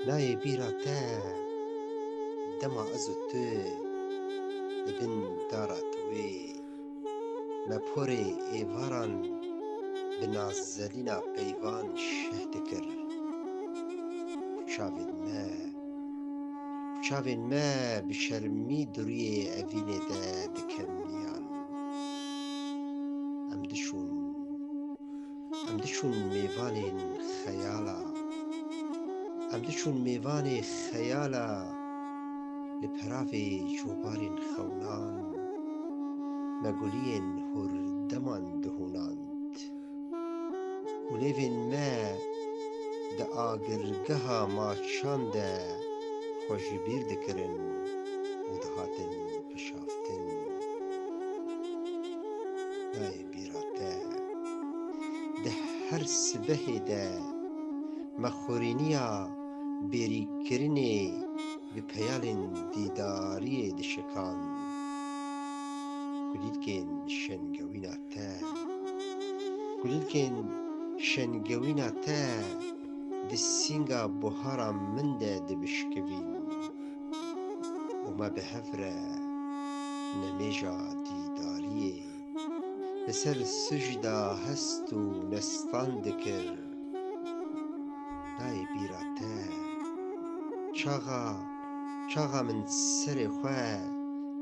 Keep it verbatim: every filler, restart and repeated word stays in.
Nayê bîra te dema ez û tu li bin dara tûyê me porê êvaran bi nazelîna peyvan şeh dikir. Çavên me, çavên me bi şermî duriyê evînê de dikemiyan. Em diçûn, em diçûn mêvanên xeyala. Em diçûn mêvanê xeyala, li peravê cobarên xewnan me guliyên hurdeman dihûnand. Û lêvên me di agirgeha maçan de xwe ji bîr dikirin û dihatin pişaftin. Nayê bîra te. Di her sibehê de me xurîniya bêrîkirinê bi peyalên dîdariyê dişikan. Kulîlkên şengewîna te, kulîlkên şengewîna te di sînga buhara min de dibişkivîn û me bi hev re nemêja dîdariyê li ser sicda hest û nestan dikir. Nayê bîra te, çaxa, çaxa min serê xwe